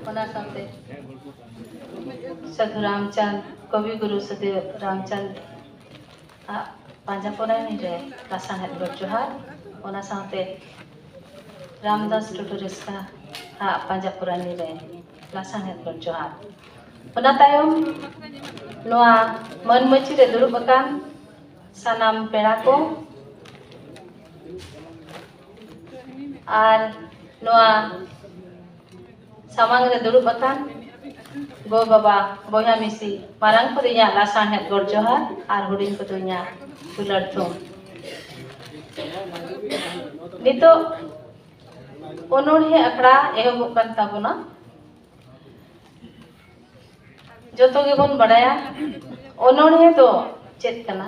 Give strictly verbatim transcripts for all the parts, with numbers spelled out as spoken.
ᱚᱱᱟ ᱥᱟᱶᱛᱮ ᱥᱟᱹᱫᱷᱩ ᱨᱟᱢᱪᱟᱸᱫᱽ, ᱠᱚᱵᱤ ᱜᱩᱨᱩ ᱥᱟᱹᱫᱷᱩ ᱨᱟᱢᱪᱟᱸᱫᱽ ᱟᱜ ᱯᱟᱸᱡᱟ ᱯᱚᱨᱟᱭᱱᱤ ᱨᱮ ᱞᱟᱥᱟᱬᱦᱮᱫ ᱜᱚᱰ ᱡᱚᱦᱟᱨ, ᱚᱱᱟ ᱥᱟᱶᱛᱮ ᱨᱟᱢᱫᱟᱥ ᱴᱩᱰᱩ ᱨᱮᱥᱠᱟ ᱟᱜ ᱯᱟᱸᱡᱟ ᱯᱚᱨᱟᱭᱱᱤ ᱨᱮ ᱞᱟᱥᱟᱬᱦᱮᱫ ᱜᱚᱰ ᱡᱚᱦᱟᱨ᱾ ᱚᱱᱟ ᱛᱟᱭᱚᱢ ᱱᱚᱣᱟ ᱢᱟᱹᱱ ᱢᱟᱹᱪᱤ ᱨᱮ ᱫᱩᱲᱩᱵ ᱟᱠᱟᱱ ᱥᱟᱱᱟᱢ ᱯᱮᱲᱟ ᱠᱚ ᱟᱨ ᱱᱚᱣᱟ ᱥᱟᱢᱟᱝ ᱨᱮ ᱫᱩᱲᱩᱵ ᱟᱠᱟᱱ ᱜᱚ ᱵᱟᱵᱟ, ᱵᱚᱭᱦᱟ ᱢᱤᱥᱤ, ᱢᱟᱨᱟᱝ ᱠᱚᱫᱚ ᱤᱧᱟᱹᱜ ᱞᱟᱥᱟᱬᱦᱮᱫ ᱜᱚᱰ ᱡᱚᱦᱟᱨ ᱟᱨ ᱦᱩᱰᱤᱧ ᱠᱚᱫᱚ ᱤᱧᱟᱹᱜ ᱫᱩᱞᱟᱹᱲ ᱛᱷᱩᱢ᱾ ᱱᱤᱛᱚᱜ ᱚᱱᱚᱬᱦᱮ ᱟᱠᱷᱲᱟ ᱮᱦᱚᱵᱚᱜ ᱠᱟᱱ ᱛᱟᱵᱚᱱᱟ᱾ ᱡᱚᱛᱚ ᱜᱮᱵᱚᱱ ᱵᱟᱲᱟᱭᱟ, ᱚᱱᱚᱬᱦᱮ ᱫᱚ ᱪᱮᱫ ᱠᱟᱱᱟ?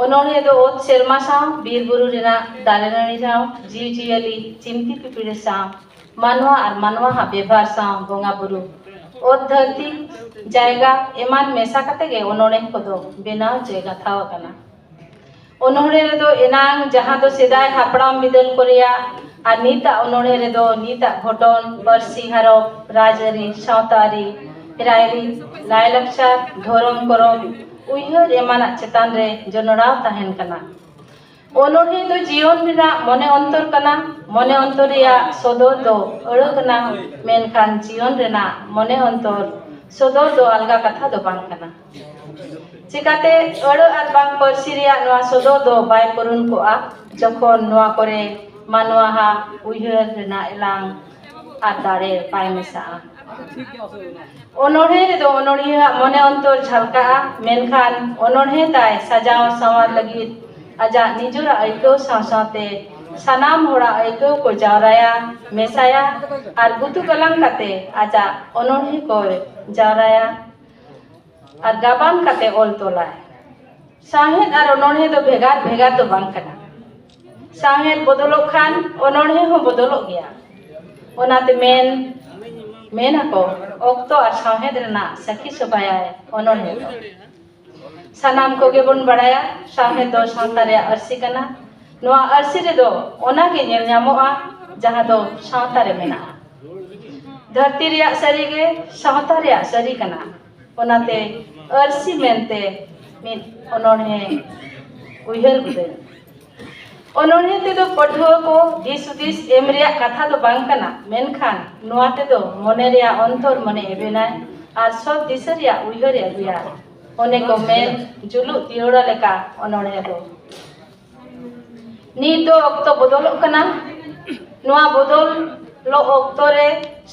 ᱚᱱᱚᱬᱦᱮ ᱫᱚ ᱚᱛ ᱥᱮᱨᱢᱟ ᱥᱟᱶ, ᱵᱤᱨ ᱵᱩᱨᱩ ᱨᱮᱱᱟᱜ ᱫᱟᱨᱮ ᱱᱟᱹᱲᱤ ᱥᱟᱶ, ᱡᱤᱣᱤ ᱡᱤᱭᱟᱹᱞᱤ, ᱪᱤᱱᱛᱤ ᱯᱤᱯᱤᱲᱤ ᱥᱟᱶ, ᱢᱟᱱᱣᱟ ᱟᱨ ᱢᱟᱱᱣᱟ ᱦᱟᱜ ᱵᱮᱵᱷᱟᱨ ᱥᱟᱶ, ᱵᱚᱸᱜᱟ ᱵᱩᱨᱩ, ᱚᱛ ᱫᱷᱟᱹᱨᱛᱤ, ᱡᱟᱭᱜᱟ ᱮᱢᱟᱱ ᱢᱮᱥᱟ ᱠᱟᱛᱮ ᱜᱮ ᱚᱱᱚᱬᱦᱮ ᱠᱚᱫᱚ ᱵᱮᱱᱟᱣ ᱪᱮ ᱜᱟᱛᱷᱟᱣ ᱟᱠᱟᱱᱟ᱾ ᱚᱱᱚᱬᱦᱮ ᱨᱮᱫᱚ ᱮᱱᱟᱝ ᱡᱟᱦᱟᱸ ᱫᱚ ᱥᱮᱫᱟᱭ ᱦᱟᱯᱲᱟᱢ ᱵᱤᱫᱟᱹᱞ ᱠᱚ ᱨᱮᱭᱟᱜ ᱟᱨ ᱱᱤᱛᱟᱜ ᱚᱱᱚᱬᱦᱮ ᱨᱮᱫᱚ ᱱᱤᱛᱟᱜ ᱜᱷᱚᱴᱚᱱ, ᱯᱟᱹᱨᱥᱤ ᱦᱟᱨᱚᱯ, ᱨᱟᱡᱽᱟᱹᱨᱤ, ᱥᱟᱶᱛᱟ ᱟᱹᱨᱤ, ᱨᱟᱭᱨᱤᱛ, ᱞᱟᱭᱞᱟᱠᱪᱟᱨ, ᱫᱷᱚᱨᱚᱢ ᱠᱚᱨᱚᱢ, ᱩᱭᱦᱟᱹᱨ ᱮᱢᱟᱱᱟᱜ ᱪᱮᱛᱟᱱ ᱨᱮ ᱡᱚᱱᱚᱲᱟᱣ ᱛᱟᱦᱮᱱ ᱠᱟᱱᱟ᱾ ᱚᱱᱚᱬᱦᱮ ᱫᱚ ᱡᱤᱭᱚᱱ ᱨᱮᱱᱟᱜ ᱢᱚᱱᱮ ᱚᱱᱛᱚᱨ ᱠᱟᱱᱟ᱾ ᱢᱚᱱᱮ ᱚᱱᱛᱚᱨ ᱨᱮᱭᱟᱜ ᱥᱚᱫᱚᱨ ᱫᱚ ᱟᱹᱲᱟᱹ ᱠᱟᱱᱟ, ᱢᱮᱱᱠᱷᱟᱱ ᱡᱤᱭᱚᱱ ᱨᱮᱱᱟᱜ ᱢᱚᱱᱮ ᱚᱱᱛᱚᱨ ᱥᱚᱫᱚᱨ ᱫᱚ ᱟᱞᱜᱟ ᱠᱟᱛᱷᱟ ᱫᱚ ᱵᱟᱝ ᱠᱟᱱᱟ᱾ ᱪᱤᱠᱟᱛᱮ ᱟᱹᱲᱟᱹ ᱟᱨ ᱵᱟᱝ ᱯᱟᱹᱨᱥᱤ ᱨᱮᱭᱟᱜ ᱱᱚᱣᱟ ᱥᱚᱫᱚᱨ ᱫᱚ ᱵᱟᱭ ᱯᱩᱨᱩᱱ ᱠᱚᱜᱼᱟ, ᱡᱚᱠᱷᱚᱱ ᱱᱚᱣᱟ ᱠᱚᱨᱮ ᱢᱟᱱᱣᱟ ᱦᱟᱜ ᱩᱭᱦᱟᱹᱨ ᱨᱮᱱᱟᱜ ᱮᱞᱟᱝ ᱟᱨ ᱫᱟᱲᱮ ᱵᱟᱭ ᱢᱮᱥᱟᱜᱼᱟ᱾ ᱚᱱᱚᱬᱦᱮ ᱨᱮᱫᱚ ᱚᱱᱚᱬᱦᱤᱭᱟᱹᱣᱟᱜ ᱢᱚᱱᱮ ᱚᱱᱛᱚᱨ ᱡᱷᱟᱞᱠᱟᱜᱼᱟ, ᱢᱮᱱᱠᱷᱟᱱ ᱚᱱᱚᱬᱦᱮ ᱛᱟᱭ ᱥᱟᱡᱟᱣ ᱥᱟᱶᱟᱨ ᱞᱟᱹᱜᱤᱫ ᱟᱡᱟᱜ ᱱᱤᱡᱚᱨᱟᱜ ᱟᱹᱭᱠᱟᱹᱣ ᱥᱟᱶ ᱥᱟᱶᱛᱮ ᱥᱟᱱᱟᱢ ᱦᱚᱲᱟᱜ ᱟᱹᱭᱠᱟᱹᱣ ᱠᱚ ᱡᱟᱣᱨᱟᱭᱟ, ᱢᱮᱥᱟᱭᱟ ᱟᱨ ᱜᱩᱛᱩ ᱜᱟᱞᱟᱝ ᱠᱟᱛᱮ ᱟᱡᱟᱜ ᱚᱱᱚᱬᱦᱮ ᱠᱚᱭ ᱡᱟᱣᱨᱟᱭᱟ ᱟᱨ ᱜᱟᱵᱟᱱ ᱠᱟᱛᱮ ᱚᱞ ᱛᱚᱞᱟᱭ᱾ ᱥᱟᱶᱦᱮᱫ ᱟᱨ ᱚᱱᱚᱬᱦᱮ ᱫᱚ ᱵᱷᱮᱜᱟᱨ ᱵᱷᱮᱜᱟᱨ ᱫᱚ ᱵᱟᱝ ᱠᱟᱱᱟ᱾ ᱥᱟᱶᱦᱮᱫ ᱵᱚᱫᱚᱞᱚᱜ ᱠᱷᱟᱱ ᱚᱱᱚᱬᱦᱮ ᱦᱚᱸ ᱵᱚᱫᱚᱞᱚᱜ ᱜᱮᱭᱟ᱾ ᱚᱱᱟᱛᱮ ᱢᱮᱱ, ᱢᱮᱱ ᱟᱠᱚ, ᱚᱠᱛᱚ ᱟᱨ ᱥᱟᱶᱦᱮᱫ ᱨᱮᱱᱟᱜ ᱥᱟᱹᱠᱷᱤ ᱥᱚᱵᱷᱟᱭᱟᱭ ᱚᱱᱚᱬᱦᱮ ᱫᱚ᱾ ᱥᱟᱱᱟᱢ ᱠᱚᱜᱮ ᱵᱚᱱ ᱵᱟᱲᱟᱭᱟ, ᱥᱟᱶᱦᱮᱫ ᱫᱚ ᱥᱟᱶᱛᱟ ᱨᱮᱭᱟᱜ ᱟᱹᱨᱥᱤ ᱠᱟᱱᱟ᱾ ᱱᱚᱣᱟ ᱟᱹᱨᱥᱤ ᱨᱮᱫᱚ ᱚᱱᱟ ᱜᱮ ᱧᱮᱞ ᱧᱟᱢᱚᱜᱼᱟ, ᱡᱟᱦᱟᱸ ᱫᱚ ᱥᱟᱶᱛᱟ ᱨᱮ ᱢᱮᱱᱟᱜᱼᱟ᱾ ᱫᱷᱟᱹᱨᱛᱤ ᱨᱮᱭᱟᱜ ᱥᱟᱹᱨᱤ ᱜᱮ ᱥᱟᱶᱛᱟ ᱨᱮᱭᱟᱜ ᱥᱟᱹᱨᱤ ᱠᱟᱱᱟ᱾ ᱚᱱᱟᱛᱮ ᱟᱹᱨᱥᱤ ᱢᱮᱱᱛᱮ ᱢᱤᱫ ᱚᱱᱚᱬᱦᱮ ᱩᱭᱦᱟᱹᱨ ᱠᱤᱫᱟᱹᱧ᱾ ᱚᱱᱚᱬᱦᱮ ᱛᱮᱫᱚ ᱯᱟᱹᱴᱷᱩᱣᱟᱹ ᱠᱚ ᱫᱤᱥ ᱦᱩᱫᱤᱥ ᱮᱢ ᱨᱮᱭᱟᱜ ᱠᱟᱛᱷᱟ ᱫᱚ ᱵᱟᱝ ᱠᱟᱱᱟ, ᱢᱮᱱᱠᱷᱟᱱ ᱱᱚᱣᱟ ᱛᱮᱫᱚ ᱢᱚᱱᱮ ᱨᱮᱭᱟᱜ ᱚᱱᱛᱚᱨ ᱢᱚᱱᱮ ᱮᱵᱷᱮᱱᱟᱭ ᱟᱨ ᱥᱚᱛ ᱫᱤᱥᱟᱹ ᱨᱮᱭᱟᱜ ᱩᱭᱦᱟᱹᱨ ᱮ ᱟᱹᱜᱩᱭᱟ᱾ ᱚᱱᱮ ᱠᱚ ᱢᱮᱱ, ᱡᱩᱞᱩᱜ ᱫᱤᱣᱲᱟ ᱞᱮᱠᱟ ᱚᱱᱚᱬᱦᱮ ᱫᱚ᱾ ᱱᱤᱛ ᱫᱚ ᱚᱠᱛᱚ ᱵᱚᱫᱚᱞᱚᱜ ᱠᱟᱱᱟ᱾ ᱱᱚᱣᱟ ᱵᱚᱫᱚᱞᱚᱜ ᱚᱠᱛᱚ ᱨᱮ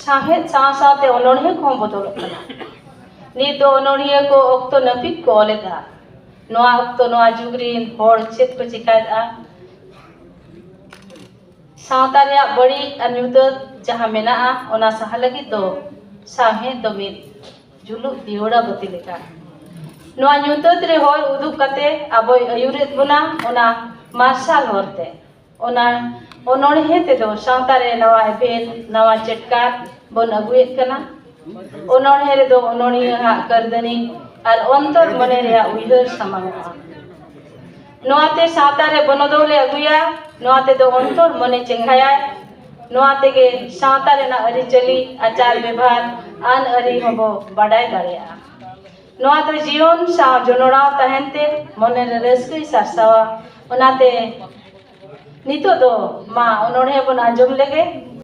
ᱥᱟᱶᱦᱮᱫ ᱥᱟᱶ ᱥᱟᱶᱛᱮ ᱚᱱᱚᱬᱦᱮ ᱠᱚᱦᱚᱸ ᱵᱚᱫᱚᱞᱚᱜ ᱠᱟᱱᱟ᱾ ᱱᱤᱛ ᱫᱚ ᱚᱱᱚᱬᱦᱤᱭᱟᱹ ᱠᱚ ᱚᱠᱛᱚ ᱱᱟᱹᱯᱤᱛ ᱠᱚ ᱚᱞᱮᱫᱟ᱾ ᱱᱚᱣᱟ ᱚᱠᱛᱚ ᱱᱚᱣᱟ ᱡᱩᱜᱽ ᱨᱤᱱ ᱦᱚᱲ ᱪᱮᱫ ᱠᱚ ᱪᱮᱠᱟᱭᱮᱫᱼᱟ? ᱥᱟᱶᱛᱟ ᱨᱮᱭᱟᱜ ᱵᱟᱹᱲᱤᱡ ᱟᱨ ᱧᱩᱛᱟᱹᱛ ᱡᱟᱦᱟᱸ ᱢᱮᱱᱟᱜᱼᱟ, ᱚᱱᱟ ᱥᱟᱦᱟ ᱞᱟᱹᱜᱤᱫ ᱫᱚ ᱥᱟᱶᱦᱮᱫ ᱫᱚ ᱢᱤᱫ ᱡᱩᱞᱩᱜ ᱫᱤᱣᱲᱟ ᱵᱟᱹᱛᱤ ᱞᱮᱠᱟ᱾ ᱱᱚᱣᱟ ᱧᱩᱛᱟᱹᱛ ᱨᱮ ᱦᱚᱨ ᱩᱫᱩᱜ ᱠᱟᱛᱮ ᱟᱵᱚᱭ ᱟᱹᱭᱩᱨᱮᱫ ᱵᱚᱱᱟ, ᱚᱱᱟ ᱢᱟᱨᱥᱟᱞ ᱦᱚᱨᱛᱮ᱾ ᱚᱱᱟ ᱚᱱᱚᱬᱦᱮ ᱛᱮᱫᱚ ᱥᱟᱶᱛᱟ ᱨᱮ ᱱᱟᱣᱟ ᱮᱵᱷᱮᱱ, ᱱᱟᱣᱟ ᱪᱮᱴᱠᱟᱨ ᱵᱚᱱ ᱟᱹᱜᱩᱭᱮᱫ ᱠᱟᱱᱟ᱾ ᱚᱱᱚᱬᱦᱮ ᱨᱮᱫᱚ ᱚᱱᱚᱬᱦᱤᱭᱟᱹ ᱟᱜ ᱠᱟᱹᱨᱫᱟᱹᱱᱤ ᱟᱨ ᱚᱱᱛᱚᱨ ᱢᱚᱱᱮ ᱨᱮᱭᱟᱜ ᱩᱭᱦᱟᱹᱨ ᱥᱟᱢᱟᱝᱚᱜᱼᱟ᱾ ᱱᱚᱣᱟᱛᱮ ᱥᱟᱶᱛᱟ ᱨᱮ ᱵᱚᱱᱚᱫᱚᱞ ᱮ ᱟᱹᱜᱩᱭᱟ᱾ ᱱᱚᱣᱟ ᱛᱮᱫᱚ ᱚᱱᱛᱚᱨ ᱢᱚᱱᱮ ᱪᱮᱸᱜᱷᱟᱭᱟᱭ᱾ ᱱᱚᱣᱟ ᱛᱮᱜᱮ ᱥᱟᱶᱛᱟ ᱨᱮᱱᱟᱜ ᱟᱹᱨᱤᱪᱟᱹᱞᱤ, ᱟᱪᱟᱨ ᱵᱮᱵᱷᱟᱨ, ᱟᱹᱱ ᱟᱹᱨᱤ ᱦᱚᱸᱵᱚ ᱵᱟᱰᱟᱭ ᱫᱟᱲᱮᱭᱟᱜᱼᱟ᱾ ᱱᱚᱣᱟ ᱫᱚ ᱡᱤᱭᱚᱱ ᱥᱟᱶ ᱡᱚᱱᱚᱲᱟᱣ ᱛᱟᱦᱮᱱ ᱛᱮ ᱢᱚᱱᱮ ᱨᱮ ᱨᱟᱹᱥᱠᱟᱹᱭ ᱥᱟᱨᱥᱟᱣᱟ᱾ ᱚᱱᱟᱛᱮ ᱱᱤᱛᱚᱜ ᱫᱚ ᱢᱟ ᱚᱱᱚᱬᱦᱮ ᱵᱚᱱ ᱟᱸᱡᱚᱢ ᱞᱮᱜᱮ᱾